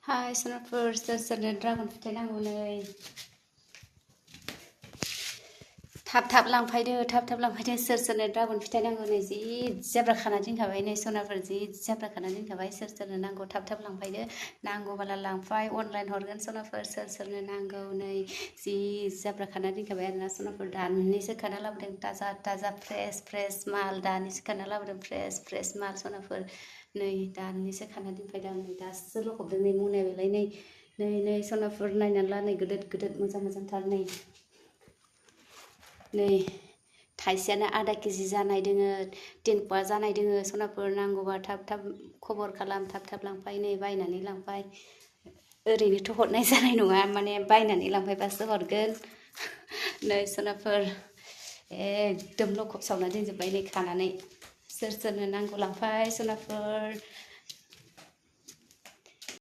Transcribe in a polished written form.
Hai sonaफोर सोरनो dragon फिथाइ नांगौ नै थाब लांफैदो सोरनो ड्रागन फिथाइ नांगौ नै जि जाब्रा खाना दोनखाबाय नै सनाफोर जि जाब्रा खाना दोनखाबाय सोरनो नांगौ थाब लांफैदो नांगौबाला लांफै अनलाइन हरगोन सनाफोर सोरनो नांगौ नै जि जाब्रा खाना दोनखाबाय आरोना सनाफोर दानिसो खाना लाबोदों ताजा फ्रेस माल दानिसो खाना लाबोदों फ्रेस माल सनाफोर नै दानिसो खाना दोनफैदों नै दासो लखबदों नै मनायावलाय नै सनाफोर नायनानै ला नै गोदोद मोजांथार नै थाइसेयानो आधा केजि जानाय दोङो 10 पवा जानाय दोङो सनाफोर नांगौबा थाब खबर खालाम थाब लांफै नै बायनानै लांफै ओरैनोथ' हरनाय जानाय नङा माने बायनानै लांफैबासो हरगोन नै सनाफोर एकदम लखब सावना दोनजोब्बाय नै खानानै सोरनो नांगौ लांफै सनाफोर